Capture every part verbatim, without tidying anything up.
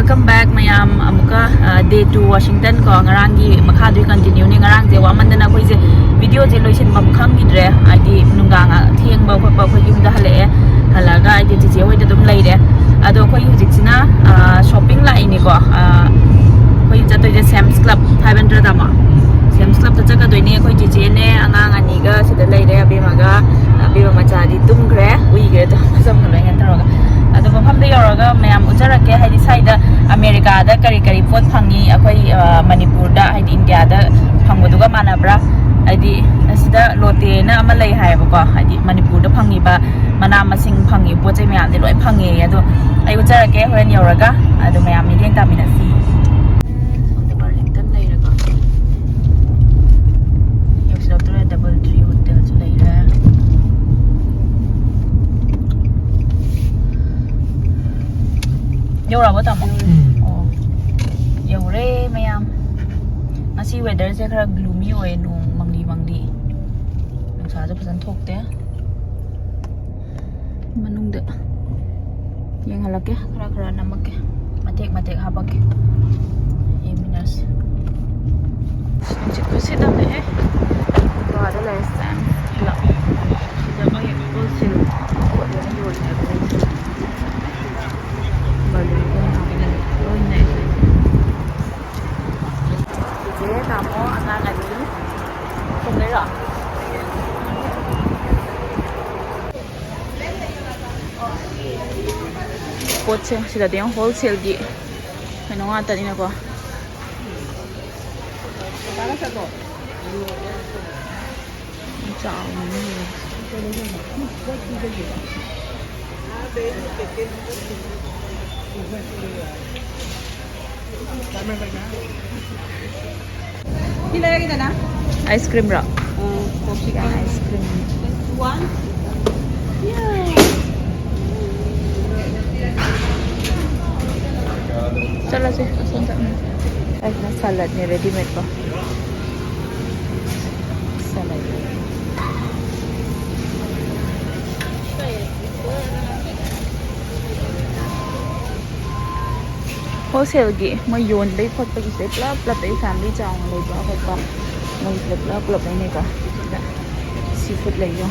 Welcome back ꯃꯌꯥꯝ, ꯑꯃꯨꯛꯀ ꯗꯦ two Washington ꯀꯣ, ꯉꯔꯥꯡꯒꯤ ꯃꯈꯥꯗꯨꯒꯤ continue ꯅꯦ꯫ ꯉꯔꯥꯡꯁꯦ ꯋꯥꯃꯟꯗꯅ ꯑꯩꯈꯣꯏꯁꯦ video ꯁꯦ ꯂꯣꯏꯁꯤꯟꯐꯝ ꯈꯪꯈꯤꯗ꯭ꯔꯦ, ꯍꯥꯏꯗꯤ ꯅꯨꯡꯗꯥꯡ ꯊꯦꯡꯕ ꯈꯣꯠꯄ ꯑꯩꯈꯣꯏ ꯌꯨꯝꯗ ꯍꯜꯂꯛꯑꯦ꯫ ꯍꯜꯂꯛꯑꯒ ꯑꯩꯗꯤ ꯆꯤꯆꯦ ꯍꯣꯏꯗ ꯑꯗꯨꯝ ꯂꯩꯔꯦ꯫ ꯑꯗꯣ ꯑꯩꯈꯣꯏ ꯍꯧꯖꯤꯛꯁꯤꯅ shopping ꯂꯥꯛꯏꯅꯤꯀꯣ꯫ ꯑꯩꯈꯣꯏ ꯆꯠꯇꯣꯏꯁꯦ Sam's Club ꯍꯥꯏꯕ ꯅꯠꯇ꯭ꯔꯥ, ꯇꯥꯃꯣ? Sam's Club ꯇ ꯆꯠꯀꯗꯣꯏꯅꯦ꯫ ꯑꯩꯈꯣꯏ ꯆꯤꯆꯦꯅꯦ, ꯑꯉꯥꯡ ꯑꯅꯤꯒ ꯁꯤꯗ ꯂꯩꯔꯦ꯫ ꯑꯕꯦꯝꯃꯒ, ꯑꯕꯦꯝꯃ ꯃꯆꯥꯗꯤ ꯇꯨꯝꯈ꯭ꯔꯦ, ꯎꯏꯈ꯭ꯔꯦ, ꯇꯣ ꯃꯆꯝꯒ ꯂꯣꯏꯅ ꯇꯧꯔꯒ꯫ ꯑꯗꯣ ꯃꯐꯝꯗ ꯌꯧꯔꯒ ꯃꯌꯥꯝ ꯎꯠꯆꯔꯛꯀꯦ꯫ ꯍꯥꯏꯗꯤ ꯁ꯭ꯋꯥꯏꯗ ꯑꯃꯦꯔꯤꯀꯥꯗ ꯀꯔꯤ ꯀꯔꯤ ꯄꯣꯠ ꯐꯪꯉꯤ, ꯑꯩꯈꯣꯏ ꯃꯅꯤꯄꯨꯔꯗ, ꯍꯥꯏꯗꯤ ꯏꯟꯗꯤꯌꯥꯗ ꯐꯪꯕꯗꯨꯒ ꯃꯥꯟꯅꯕ꯭ꯔꯥ? ꯍꯥꯏꯗꯤ ꯑꯁꯤꯗ ꯂꯣꯇꯦꯅ ꯑꯃ ꯂꯩ ꯍꯥꯏꯌꯦꯕꯀꯣ, ꯍꯥꯏꯗꯤ ꯃꯅꯤꯄꯨꯔꯗ ꯐꯪꯉꯤꯕ ꯃꯅꯥ ꯃꯁꯤꯡ ꯐꯪꯉꯤ, ꯄꯣꯠ ꯆꯩ ꯃꯌꯥꯝꯗꯤ ꯂꯣꯏ ꯐꯪꯉꯦ꯫ ꯑꯗꯣ ꯑꯩ ꯎꯠꯆꯔꯛꯀꯦ ꯍꯣꯔꯦꯟ ꯌꯧꯔꯒ꯫ ꯑꯗꯣ ꯃꯌꯥꯝ ꯃꯤꯠꯌꯦꯡ ꯇꯥꯃꯤꯟꯅꯁꯤ꯫ ꯁꯣꯝꯗ Burlington ꯂꯩꯔꯒ ꯌꯧꯁꯤꯜꯂꯛꯇꯣꯔꯦ꯫ Double Tree Hotel ꯁꯨ ꯂꯩꯔꯦ꯫ ꯌꯧꯔꯛꯑꯕꯣ, ꯇꯥꯃꯣ? ꯎꯝ꯫ ꯑꯣ, ꯌꯧꯔꯦ ꯃꯌꯥꯝ꯫ ꯉꯁꯤ weather ꯁꯦ ꯈꯔ gloomy ꯑꯣꯏ, ꯅꯣꯡ ꯃꯪꯂꯤ ꯃꯪꯂꯤ, ꯅꯨꯡꯁꯥꯁꯨ ꯐꯖꯅ ꯊꯣꯛꯇꯦ꯫ ꯃꯅꯨꯡꯗ ꯌꯦꯡꯍꯜꯂꯛꯀꯦ, ꯈꯔ ꯈꯔ ꯅꯝꯃꯛꯀꯦ, ꯃꯇꯦꯛ ꯃꯇꯦꯛ ꯍꯥꯄꯛꯀꯦ, ꯌꯦꯡꯃꯤꯟꯅꯁꯤ꯫ ꯅꯨꯡꯁꯤꯠ ꯈꯨꯁꯤꯠ ꯑꯃꯅꯦꯍꯦ꯫ ꯒꯣꯋꯥꯗ ꯂꯩꯔꯦ, Sam's Club꯫ ꯁꯤꯗ ꯃꯣꯏ wholesale ꯄꯣꯠ ꯂꯣꯏꯅ ꯌꯣꯜꯂꯦ ꯍꯥꯏꯕꯅꯦ꯫ Balloon ꯒꯨꯝꯕ ꯂꯣꯏ ꯂꯩ꯫ ꯆꯤꯆꯦ, ꯇꯥꯃꯣ, ꯑꯉꯥꯡ ꯑꯅꯤ꯫ ꯊꯣꯡꯗꯣꯏꯔꯣ? ꯄꯣꯠꯁꯦ ꯁꯤꯗꯗꯤ ꯌꯥꯝ wholesale ꯒꯤ ꯀꯩꯅꯣ ꯉꯥꯛꯇꯅꯤꯅꯀꯣ꯫ ꯌꯥꯝ ꯆꯥꯎꯕꯅꯤꯅꯦ꯫ ꯁꯤ ꯂꯩꯔꯒꯦꯗꯅ? Ice cream ꯔꯣ? ꯑꯥ, coffee ꯌꯥ, can. Ice cream. One. ꯆꯠꯂꯁꯦ, ꯑꯁꯣꯝ ꯆꯠꯂꯁꯦ꯫ ꯑꯩꯅ salad ꯅꯦ, ready made ꯀꯣ꯫ Salad꯫ ꯍꯣꯜꯁꯦꯜꯒꯤ ꯃꯣꯏ ꯌꯣꯟꯕꯩ ꯈꯣꯠꯄꯒꯤꯁꯦ ꯄꯨꯂꯞ ꯄꯨꯂꯞ ꯑꯩ ꯐꯦꯃꯤꯂꯤ ꯆꯥꯎꯅ ꯂꯩꯕ ꯈꯣꯠꯄ ꯃꯣꯏꯁꯤꯗ ꯄꯨꯂꯞ ꯄꯨꯂꯞ ꯂꯩꯅꯩꯀꯣ꯫ ꯁꯤꯗ ꯁꯤ ꯐꯨꯗ ꯂꯩꯌꯣ꯫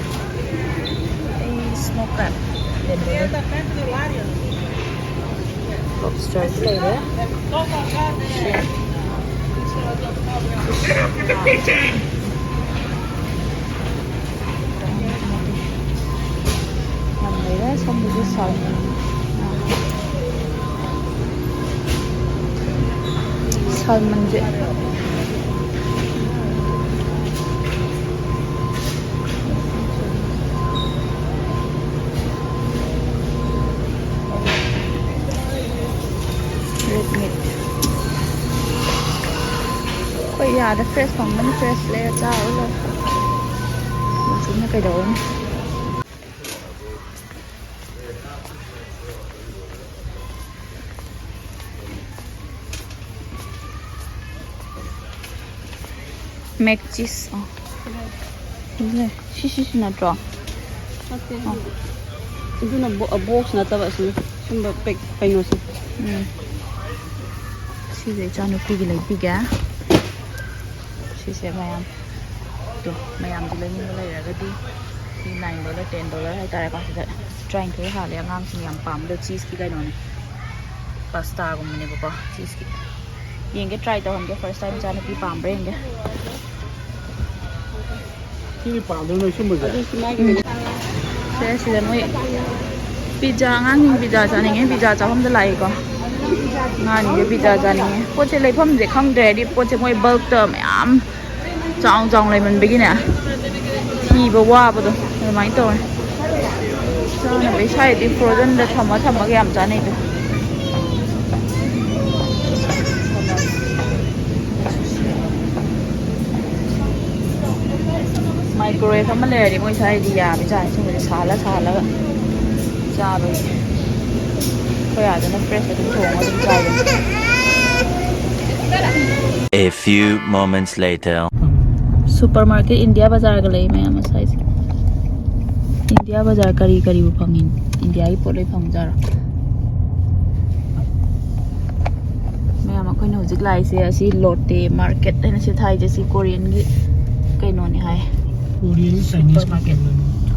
ꯑꯩ ꯁ꯭ꯃꯣꯛ ꯀ꯭ꯔꯦꯕ ꯂꯩꯔꯦ꯫ ꯂꯣꯕꯁꯇꯔꯁꯨ ꯂꯩꯔꯦ꯫ ꯌꯥꯝ ꯂꯩꯔꯦ꯫ ꯁꯣꯝꯗꯁꯨ ꯁꯥꯜꯃꯟ꯫ ꯁꯥꯜꯃꯟꯁꯦ꯫ ꯔꯦꯗ ꯃꯤꯠ꯫ ꯑꯩꯈꯣꯏ ꯌꯥꯗ ꯐ꯭ꯔꯦꯁ ꯐꯪꯕꯅꯤ, ꯐ꯭ꯔꯦꯁ ꯂꯩꯔ ꯆꯥꯔ ꯂꯣꯏꯔꯦ꯫ ꯃꯆꯨꯅ ꯀꯩꯗꯧꯔꯅꯤ? ꯃꯦꯛ ꯆꯤꯁ꯫ ꯑꯣ꯫ ꯑꯗꯨꯅꯦ꯫ ꯁꯤ, ꯁꯤꯁꯨ ꯅꯠꯇ꯭ꯔꯣ? ꯅꯠꯇꯦ, ꯑꯣ꯫ ꯑꯗꯨꯅ ꯕꯣ-, ꯕꯣꯛꯁ ꯅꯠꯇꯕ ꯑꯁꯤꯅ꯫ ꯁꯨꯝꯕ ꯄꯦꯛ ꯀꯩꯅꯣꯁꯦ꯫ ꯎꯝ꯫ ꯁꯤꯁꯦ ꯏꯆꯥꯅꯨꯄꯤꯒꯤ ꯂꯩꯕꯤꯒꯦ꯫ ꯁꯤꯁꯦ ꯃꯌꯥꯝ꯫ ꯑꯗꯣ ꯃꯌꯥꯝꯁꯨ ꯂꯩꯅꯤꯡꯕ ꯂꯩꯔꯒꯗꯤ ꯁꯤ ꯅꯥꯏꯟ ꯗꯣꯂꯔ, ꯇꯦꯟ ꯗꯣꯂꯔ ꯍꯥꯏꯇꯥꯔꯦꯀꯣ꯫ ꯁꯤꯗ ꯇꯔꯥꯅꯤꯊꯣꯏ ꯍꯥꯜꯂꯦ꯫ ꯑꯉꯥꯡꯁꯤꯡ ꯌꯥꯝ ꯄꯥꯝꯕꯗꯣ ꯆꯤꯁꯀꯤ ꯀꯩꯅꯣꯅꯦ꯫ ꯄꯥꯁꯇꯥꯒꯨꯝꯕꯅꯦꯕꯀꯣ ꯆꯤꯁꯀꯤ꯫ ꯌꯦꯡꯒꯦ, ꯇ꯭ꯔꯥꯏ ꯇꯧꯍꯟꯒꯦ꯫ ꯐꯥꯔꯁ ꯇꯥꯏꯝ ꯏꯆꯥꯅꯨꯄꯤ ꯄꯥꯝꯕ꯭ꯔꯥ ꯌꯦꯡꯒꯦ꯫ ꯁꯤꯗꯤ ꯄꯥꯝꯗꯣꯏꯅꯣ ꯁꯨꯝꯕꯁꯦ? ꯎꯝ꯫ ꯁꯦ, ꯁꯤꯗ ꯃꯣꯏ ꯄꯤꯖꯥ, ꯑꯉꯥꯡꯁꯤꯡ ꯄꯤꯖꯥ ꯆꯥꯅꯤꯡꯉꯦ, ꯄꯤꯖꯥ ꯆꯥꯐꯝꯗ ꯂꯥꯛꯏꯀꯣ꯫ ꯑꯉꯥꯡꯁꯤꯡꯁꯦ ꯄꯤꯖꯥ ꯆꯥꯅꯤꯡꯉꯦ꯫ ꯄꯣꯠꯁꯦ ꯂꯩꯐꯝꯁꯦ ꯈꯪꯗ꯭ꯔꯦ, ꯍꯥꯏꯗꯤ ꯄꯣꯠꯁꯦ ꯃꯣꯏ ꯕꯜꯛꯇ ꯃꯌꯥꯝ ꯆꯥꯎ ꯆꯥꯎꯅ ꯂꯩꯃꯟꯕꯒꯤꯅꯦ, ꯊꯤꯕ ꯋꯥꯕꯗꯣ ꯑꯗꯨꯃꯥꯏꯅ ꯇꯧꯋꯦ꯫ ꯆꯥꯅꯕ ꯏꯁꯥꯒꯤꯗꯤ ꯐ꯭ꯔꯣꯖꯟꯗ ꯊꯝꯃ ꯊꯝꯃꯒ ꯌꯥꯝ ꯆꯥꯅꯩꯗꯣ꯫ ꯃꯥꯏꯀ꯭ꯔꯣꯋꯦꯚ ꯑꯃ ꯂꯩꯔꯗꯤ ꯃꯣꯏ ꯁ꯭ꯋꯥꯏꯗꯤ ꯌꯥꯕꯖꯥꯠꯅꯤ꯫ ꯁꯨꯝꯕꯁꯦ ꯁꯥꯍꯜꯂ ꯁꯥꯍꯜꯂꯒ ꯆꯥꯕꯒꯤ꯫ ꯑꯩꯈꯣꯏ ꯑꯥꯗꯅ ꯐ꯭ꯔꯦꯁ ꯑꯗꯨꯝ ꯊꯣꯡꯉ ꯑꯗꯨꯝ ꯆꯥꯏꯗꯅ꯫ A few moments later. Supermarket India ꯕꯖꯥꯔꯒ ꯂꯩ ꯃꯌꯥꯝ ꯑꯁ꯭ꯋꯥꯏꯁꯦ꯫ ꯏꯟꯗꯤꯌꯥ ꯕꯖꯥꯔ ꯀꯔꯤ ꯀꯔꯤꯕꯨ ꯐꯪꯉꯤ? ꯏꯟꯗꯤꯌꯥꯒꯤ ꯄꯣꯠ ꯂꯣꯏ ꯐꯪꯖꯥꯔꯣ? ꯂꯥꯏꯁꯦ ꯑꯁꯤ ꯂꯣꯇꯦ ꯃꯥꯔꯀꯦꯠ ꯍꯥꯏꯅ ꯁꯤ ꯊꯥꯏꯁꯦ, ꯁꯤ ꯀꯣꯔꯤꯌꯟꯒꯤ ꯀꯩꯅꯣꯅꯦ ꯍꯥꯏ꯫ Korean Chinese market.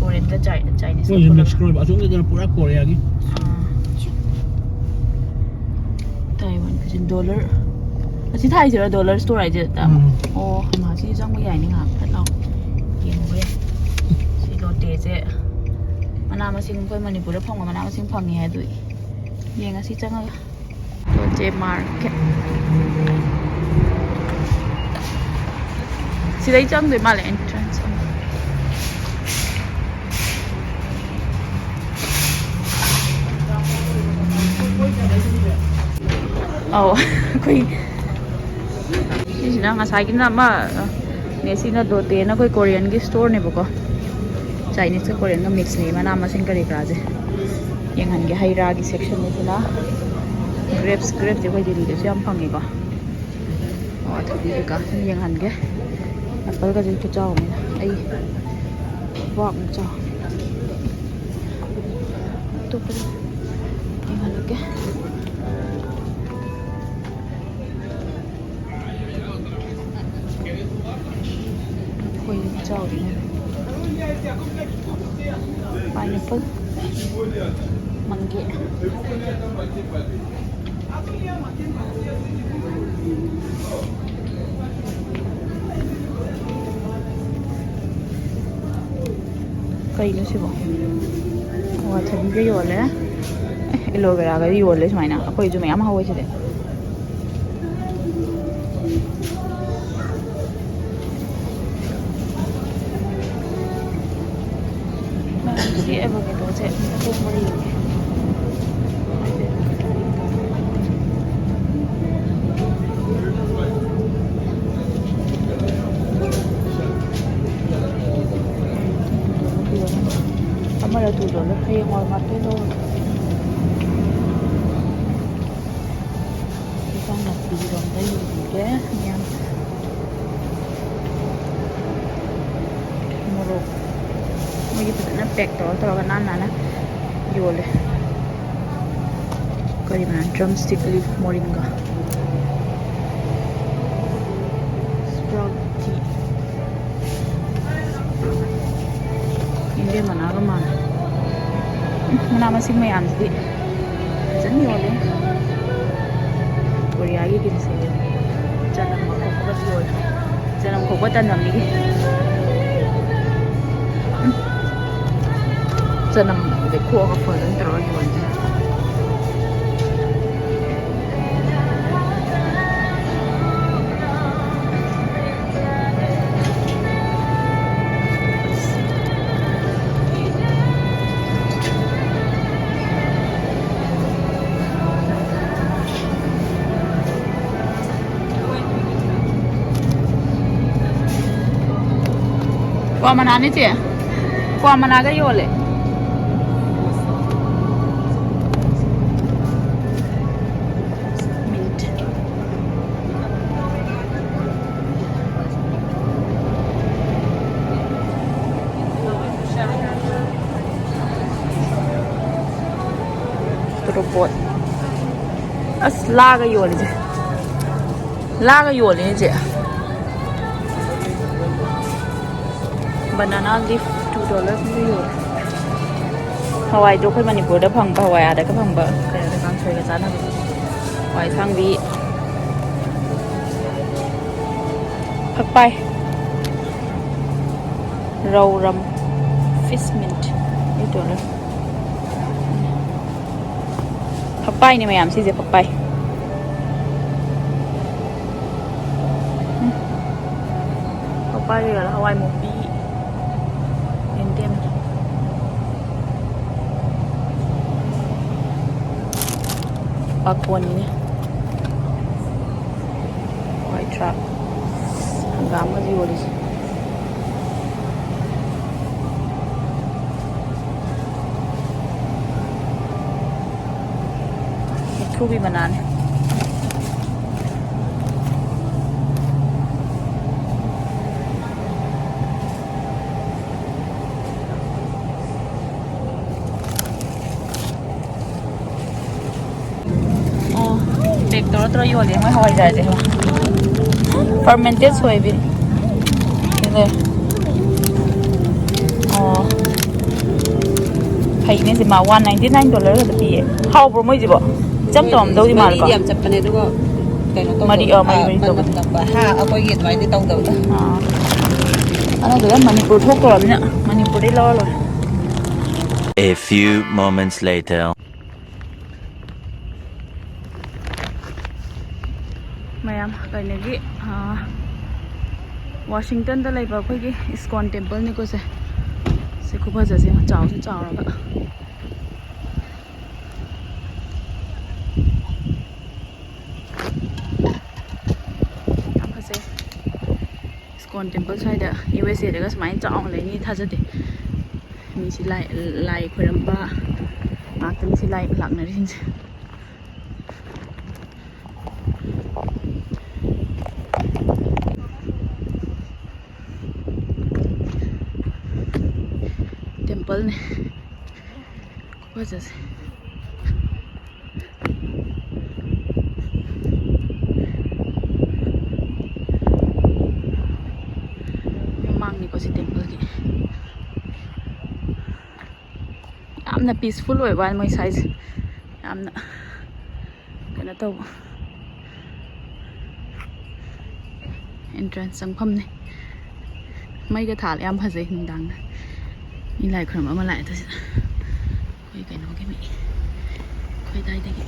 ꯀꯣꯔꯤꯌꯟꯒ ꯆꯥꯏ-, ꯆꯥꯏꯅꯤꯁꯀ ꯃꯣꯏꯁꯨ ꯄꯨꯜꯂꯒ꯫ ꯃꯤꯛꯁ ꯑꯣꯏꯕ, ꯑꯁꯣꯝꯒꯤꯗꯨꯅ ꯄꯨꯔꯥ ꯀꯣꯔꯤꯌꯥꯒꯤ꯫ ꯑꯥ꯫ Taiwan fashion dollar. ꯑꯁꯤ ꯊꯥꯏꯁꯤꯔꯣ ꯗꯣꯂꯔ ꯁ꯭ꯇꯣꯔ ꯍꯥꯏꯁꯦ? ꯎꯝ꯫ ꯑꯣ, ꯍꯩꯃꯥ, ꯁꯤ ꯆꯪꯕ ꯌꯥꯏꯅꯦ ꯉꯥꯏꯍꯥꯛ ꯐꯠ ꯂꯥꯎ ꯌꯦꯡꯕ ꯌꯥꯏ꯫ ꯁꯤ ꯂꯣꯇꯦꯁꯦ ꯃꯅꯥ ꯃꯁꯤꯡ ꯑꯩꯈꯣꯏ ꯃꯅꯤꯄꯨꯔꯗ ꯐꯪꯕ ꯃꯅꯥ ꯃꯁꯤꯡ ꯐꯪꯉꯦ ꯍꯥꯏ ꯑꯗꯨ ꯌꯦꯡꯉꯁꯤ ꯆꯪꯉꯒ꯫ ꯂꯣꯇꯦ ꯃꯥꯔꯀꯦꯠ꯫ ꯁꯤꯗꯩ ꯆꯪꯗꯣꯏ ꯃꯥꯜꯂꯦ ꯑꯦꯟꯇ꯭ꯔꯥꯟꯁ ꯑꯃ꯫ ꯑꯧ, ꯑꯩꯈꯣꯏ ꯁꯤꯁꯤꯅ ꯉꯁꯥꯏꯒꯤꯅ ꯑꯃ, ꯅꯦꯁꯤꯅ ꯂꯣꯇꯦꯅ ꯑꯩꯈꯣꯏ ꯀꯣꯔꯤꯌꯟꯒꯤ ꯁ꯭ꯇꯣꯔꯅꯦꯕꯀꯣ꯫ ꯆꯥꯏꯅꯤꯁꯀ ꯀꯣꯔꯤꯌꯟꯒ ꯃꯤꯛꯁꯅꯦ ꯃꯅꯥ ꯃꯁꯤꯡ ꯀꯔꯤ ꯀꯔꯥꯁꯦ꯫ ꯌꯦꯡꯍꯟꯒꯦ, ꯍꯩ ꯔꯥꯒꯤ ꯁꯦꯛꯁꯟꯅꯤꯁꯤꯅ꯫ ꯒ꯭ꯔꯦꯞꯁ, ꯒ꯭ꯔꯦꯞꯁꯦ ꯑꯩꯈꯣꯏ ꯗꯤꯜꯂꯤꯗꯁꯨ ꯌꯥꯝ ꯐꯪꯉꯤꯀꯣ꯫ ꯑꯣ, ꯊꯕꯤ ꯀꯩꯀꯥ ꯁꯨꯝ ꯌꯦꯡꯍꯟꯒꯦ꯫ ꯑꯦꯄꯜꯒꯁꯦ ꯈꯨꯆꯥꯎ ꯑꯃ꯫ ꯑꯩ ꯈꯨꯕꯥꯛꯃꯨꯛ ꯆꯥꯎ꯫ ꯑꯇꯣꯞꯄꯗ ꯌꯦꯡꯍꯜꯂꯛꯀꯦ꯫ ꯂꯐꯣꯏ ꯆꯥꯎꯔꯤꯅꯦ꯫ ꯄꯥꯏꯅꯦꯄꯜ꯫ ꯃꯪꯒꯦ꯫ ꯀꯩꯅꯣ ꯁꯤꯕꯣ? ꯑꯣ, ꯊꯕꯤꯒ ꯌꯣꯜꯂꯦ꯫ ꯑꯦ, ꯑꯦꯂꯣ ꯚꯦꯔꯥꯒ ꯌꯣꯜꯂꯦ ꯁꯨꯃꯥꯏꯅ꯫ ꯑꯩꯈꯣꯏꯁꯨ ꯃꯌꯥꯝ ꯍꯧꯋꯦ ꯁꯤꯗꯤ꯫ ꯃꯌꯥꯝꯁꯤꯗꯤ ꯑꯦꯚꯣꯀꯦꯗꯣꯁꯦ ꯍꯣꯡꯕ꯭ꯔꯥ ꯌꯦꯡꯒꯦ꯫ ꯑꯃꯔ ꯇꯨ ꯗꯣꯂꯔ ꯍꯌꯦꯡ ꯋꯥꯜꯃꯥꯔꯠꯇꯩ ꯂꯧꯔꯒꯦ꯫ ꯏꯟꯁꯥꯡ ꯅꯥꯄꯤꯒꯤꯔꯣꯝꯗ ꯌꯦꯡꯕꯤꯒꯦ ꯃꯌꯥꯝ꯫ ꯃꯣꯔꯣꯛ ꯃꯣꯏꯒꯤ ꯐꯖꯅ ꯄꯦꯛ ꯇꯧꯔ ꯇꯧꯔꯒ ꯅꯥꯟ ꯅꯥꯟꯅ ꯌꯣꯜꯂꯦ꯫ ꯀꯔꯤ ꯃꯅꯥ? Drumstick leaf moringa꯫ ꯃꯅꯥꯒ ꯃꯥꯜꯂꯦ꯫ ꯎꯝ, ꯃꯅꯥ ꯃꯁꯤꯡ ꯃꯌꯥꯝꯁꯤꯗꯤ ꯐꯖꯅ ꯌꯣꯜꯂꯦ꯫ ꯀꯣꯔꯤꯌꯥꯒꯤ ꯀꯤꯟꯁꯦ ꯆꯅꯝ ꯈꯣꯛꯄꯒ ꯌꯣꯜꯂꯦ꯫ ꯆꯅꯝ ꯈꯣꯛꯄ ꯇꯟꯕ ꯃꯤꯒꯤ꯫ ꯎꯝ꯫ ꯆꯅꯝ ꯂꯩꯈꯣꯛꯑꯒ ꯐꯣꯜꯗꯤꯡ ꯇꯧꯔꯒ ꯌꯣꯜꯂꯦ꯫ ꯀ꯭ꯋꯥ ꯃꯅꯥꯅꯦ ꯆꯦ꯫ ꯀ꯭ꯋꯥ ꯃꯅꯥꯒ ꯌꯣꯜꯂꯦ꯫ Mint꯫ ꯇꯣꯔꯣꯕꯣꯠ꯫ ꯑꯁ, ꯂꯥꯒ ꯌꯣꯜꯂꯤꯁꯦ꯫ ꯂꯥꯒ ꯌꯣꯜꯂꯤꯅꯦ ꯆꯦ꯫ Banana leaf two dollar ꯌꯣꯜꯂꯦ꯫ ꯍꯋꯥꯏꯗꯣ ꯑꯩꯈꯣꯏ ꯃꯅꯤꯄꯨꯔꯗ ꯐꯪꯕ ꯍꯋꯥꯏ, ꯑꯥꯗꯒ ꯐꯪꯕ ꯀꯩꯅꯣꯗ ꯀꯥꯡꯁꯣꯏꯒ ꯆꯥꯅꯕ꯫ ꯍꯋꯥꯏ ꯑꯁꯥꯡꯕꯤ꯫ ꯐꯛꯄꯥꯏ꯫ ꯔꯧꯔꯝ꯫ Fish mint, eight dollar꯫ ꯐꯛꯄꯥꯏꯅꯦ ꯃꯌꯥꯝ ꯁꯤꯁꯦ, ꯐꯛꯄꯥꯏ꯫ ꯎꯝ꯫ ꯐꯛꯄꯥꯏ ꯂꯩꯔꯒ ꯍꯋꯥꯏ ꯃꯨꯕꯤ, ꯌꯦꯟꯗꯦꯝ꯫ ꯄꯥꯛꯀꯣꯟꯅꯤꯅꯦ꯫ ꯍꯋꯥꯏ ꯊ꯭ꯔꯥꯛ꯫ ꯍꯪꯒꯥꯝꯒꯁꯨ ꯌꯣꯜꯂꯤꯁꯦ꯫ ꯃꯨꯛꯊ꯭ꯔꯨꯕꯤ ꯃꯅꯥꯅꯦ꯫ ꯑꯣ, pack ꯇꯧꯔ ꯇꯧꯔ ꯌꯣꯜꯂꯦ ꯃꯣꯏ ꯍꯋꯥꯏꯖꯥꯔꯁꯦ꯫ Fermented soybean꯫ ꯁꯤꯅꯦ꯫ ꯑꯣ꯫ ꯐꯩꯅꯦ ꯁꯤ, ꯃꯥ ꯋꯥꯟ ꯅꯥꯏꯟꯇꯤ ꯅꯥꯏꯟ ꯗꯣꯂꯔ ꯈꯛꯇ ꯄꯤꯌꯦ꯫ ꯍꯥꯎꯕ꯭ꯔꯣ ꯃꯣꯏꯁꯤꯕꯣ? ꯏꯆꯝ ꯆꯝꯃꯝꯗꯧꯗꯤ ꯃꯥꯜꯂꯦꯀꯣ꯫ ꯃꯔꯤꯗꯤ ꯌꯥꯝ ꯆꯠꯄꯅꯦ, ꯑꯗꯨꯒ ꯀꯩꯅꯣ ꯇꯧꯗꯕ꯫ ꯃꯔꯤ, ꯑ, ꯃꯔꯤ, ꯑ, ꯃꯔꯤ ꯃꯅꯝ ꯇꯧꯕꯅꯦ꯫ ꯅꯝꯕ꯫ ꯍꯥ, ꯑꯩꯈꯣꯏꯒꯤ ꯑꯗꯨꯃꯥꯏꯅꯗꯤ ꯇꯧꯗꯕꯅꯦ꯫ ꯑꯥ꯫ ꯀꯥꯟꯅꯗꯦꯗ, ꯃꯅꯤꯄꯨꯔ ꯊꯣꯛꯇꯣꯔꯕꯅꯤꯅ ꯃꯅꯤꯄꯨꯔꯗꯩ ꯂꯧꯔ ꯂꯣꯏꯔꯦ꯫ A few moments later. ꯃꯌꯥꯝ ꯀꯩꯅꯣꯒꯤ, ꯑꯥ, ꯋꯥꯁꯤꯡꯇꯟꯗ ꯂꯩꯕ ꯑꯩꯈꯣꯏꯒꯤ ꯏꯁꯀꯣꯟ ꯇꯦꯝꯄꯜꯅꯤꯀꯣ ꯁꯦ꯫ ꯁꯦ ꯈꯨꯐꯖꯁꯦ ꯌꯦꯡꯉꯣ, ꯆꯥꯎꯁꯨ ꯆꯥꯎꯔꯒ꯫ ꯌꯥꯝ ꯐꯖꯩ꯫ ꯏꯁꯀꯣꯟ ꯇꯦꯝꯄꯜ ꯁ꯭ꯋꯥꯏꯗ ꯌꯨ ꯑꯦꯁ ꯑꯦꯗꯒ ꯁꯨꯃꯥꯏꯅ ꯆꯥꯎꯅ ꯂꯩꯅꯤ ꯊꯥꯖꯗꯦ꯫ ꯃꯤꯁꯤ ꯂꯥꯏ, ꯂꯥꯏ ꯈꯣꯏꯔꯝꯕ ꯉꯥꯛꯇꯅꯤ ꯁꯤ ꯂꯥꯏ ꯂꯥꯛꯅꯔꯤꯁꯤꯡꯁꯦ꯫ ꯇꯦꯝꯄꯜꯅꯦ꯫ ꯈꯨꯐꯖꯁꯦ꯫ ꯃꯃꯥꯡꯅꯤꯀꯣ ꯁꯤ ꯇꯦꯝꯄꯜꯒꯤ꯫ ꯌꯥꯝꯅ ꯄꯤꯁꯐꯨꯜ ꯑꯣꯏꯕ ꯋꯥꯅꯤ ꯃꯣꯏ ꯁ꯭ꯋꯥꯏꯁꯦ꯫ ꯌꯥꯝꯅ ꯀꯩꯅꯣ ꯇꯧꯕ꯫ ꯑꯦꯟꯇ꯭ꯔꯥꯟꯁ ꯆꯪꯐꯝꯅꯦ꯫ ꯃꯩꯒ ꯊꯥꯜꯂꯦ, ꯌꯥꯝ ꯐꯖꯩ ꯅꯨꯡꯗꯥꯡꯗ꯫ ꯃꯤ ꯂꯥꯏ ꯈꯨꯔꯨꯝꯕ ꯑꯃ ꯂꯥꯛꯑꯦ ꯑꯗꯨꯁꯤꯗ꯫ ꯑꯩꯈꯣꯏ ꯀꯩꯅꯣꯒꯤ ꯃꯤ, ꯑꯩꯈꯣꯏ ꯑꯗꯥꯏꯗꯒꯤ꯫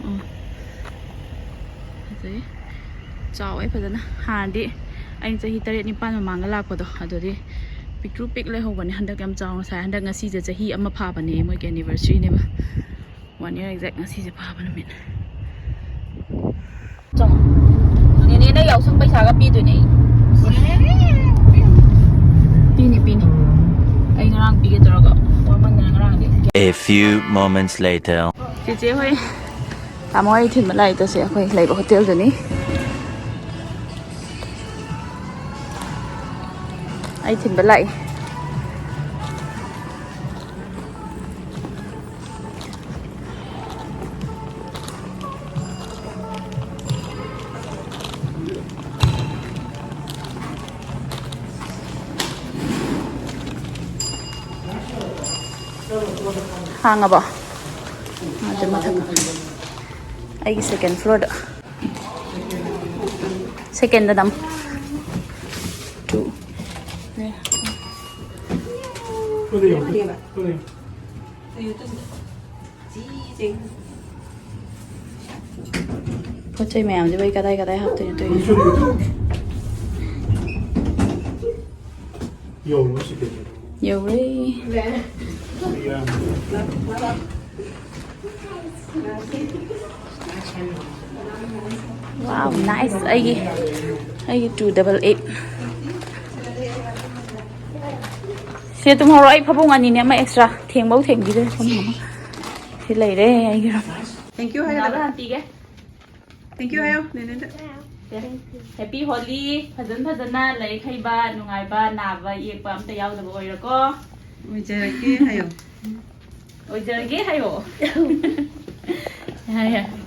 ꯎꯝ꯫ ꯐꯖꯩ꯫ ꯆꯥꯎꯋꯦ ꯐꯖꯅ꯫ ꯍꯥꯟꯅꯗꯤ ꯑꯩꯅ ꯆꯍꯤ ꯇꯔꯦꯠ ꯅꯤꯄꯥꯜ ꯃꯃꯥꯡꯗ ꯂꯥꯛꯄꯗꯣ, ꯑꯗꯨꯗꯤ ꯄꯤꯛꯇ꯭ꯔꯨ ꯄꯤꯛ ꯂꯩꯍꯧꯕꯅꯦ꯫ ꯍꯟꯗꯛ ꯌꯥꯝ ꯆꯥꯎꯅ ꯁꯥꯏ꯫ ꯍꯟꯗꯛ ꯉꯁꯤꯁꯦ ꯆꯍꯤ ꯑꯃ ꯐꯥꯕꯅꯦ, ꯃꯣꯏꯒꯤ anniversaryꯅꯦꯕ꯫ One year exact ꯉꯁꯤꯁꯦ ꯐꯥꯕ ꯅꯨꯃꯤꯠ꯫ ꯆꯪꯉꯣ꯫ ꯅꯦꯅꯦꯅ ꯌꯥꯎꯁꯪ ꯄꯩꯁꯥꯒ ꯄꯤꯗꯣꯏꯅꯦ ꯑꯩ꯫ ꯄꯤꯅꯤ, ꯄꯤꯅꯤ꯫ ꯑꯩ ꯉꯔꯥꯡ ꯄꯤꯒꯦ ꯇꯧꯔꯒ ꯋꯥꯃꯟꯗꯅ ꯉꯔꯥꯡꯗꯤ꯫ A few moments later. ꯆꯦꯆꯦ ꯍꯣꯏ, ꯇꯥꯃꯣ ꯍꯣꯏ ꯊꯤꯟꯕ ꯂꯥꯛꯏꯗꯣ ꯁꯦ ꯑꯩꯈꯣꯏ ꯂꯩꯕ ꯍꯣꯇꯦꯜꯗꯨꯅꯤ꯫ ꯑꯩ ꯊꯤꯟꯕ ꯂꯥꯛꯏ꯫ ꯍꯥꯡꯉꯕꯣ? ꯑꯗꯨ ꯃꯊꯛ, ꯑꯩꯒꯤ second floorꯗ, secondꯗ ꯅꯝ꯫ Two. ꯄꯣꯠ ꯆꯩ ꯃꯌꯥꯝꯁꯤꯕꯨ ꯑꯩ ꯀꯗꯥꯏ ꯀꯗꯥꯏ ꯍꯥꯞꯇꯣꯏꯅꯣ ꯇꯧꯔꯤꯁꯦ? ꯌꯧꯔꯦ꯫ Wow, nice. ꯑꯩꯒꯤ, ꯑꯩꯒꯤ two double eight꯫ ꯁꯤ ꯑꯗꯨꯝ ꯍꯧꯔꯣ꯫ ꯑꯩ ꯐꯃꯨꯡ ꯑꯅꯤꯅꯦ, ꯑꯃ extra꯫ ꯊꯦꯡꯕꯧ ꯊꯦꯡꯕꯤꯗ꯭ꯔꯦ ꯐꯃꯨꯡ ꯑꯃ꯫ ꯁꯤ ꯂꯩꯔꯦ ꯑꯩꯒꯤ room꯫ Thank you ꯍꯥꯏꯒꯗꯕ꯫ ꯅꯅꯥꯎꯗ ꯍꯥꯟꯅ ꯄꯤꯒꯦ꯫ Thank you ꯍꯥꯏꯌꯣ, ꯅꯦꯅꯦꯗ꯫ Happy Holi꯫ ꯐꯖꯅ ꯐꯖꯅ ꯂꯥꯏꯔꯤꯛ ꯍꯩꯕ, ꯅꯨꯡꯉꯥꯏꯕ, ꯅꯥꯕ ꯌꯦꯛꯄ ꯑꯝꯇ ꯌꯥꯎꯗꯕ ꯑꯣꯏꯔꯣꯀꯣ꯫ ꯑꯣꯏꯖꯔꯒꯦ ꯍꯥꯏꯌꯣ꯫ ꯑꯣꯏꯖꯔꯒꯦ ꯍꯥꯏꯌꯣ꯫ ꯍꯥꯏ, ꯍꯥꯏ꯫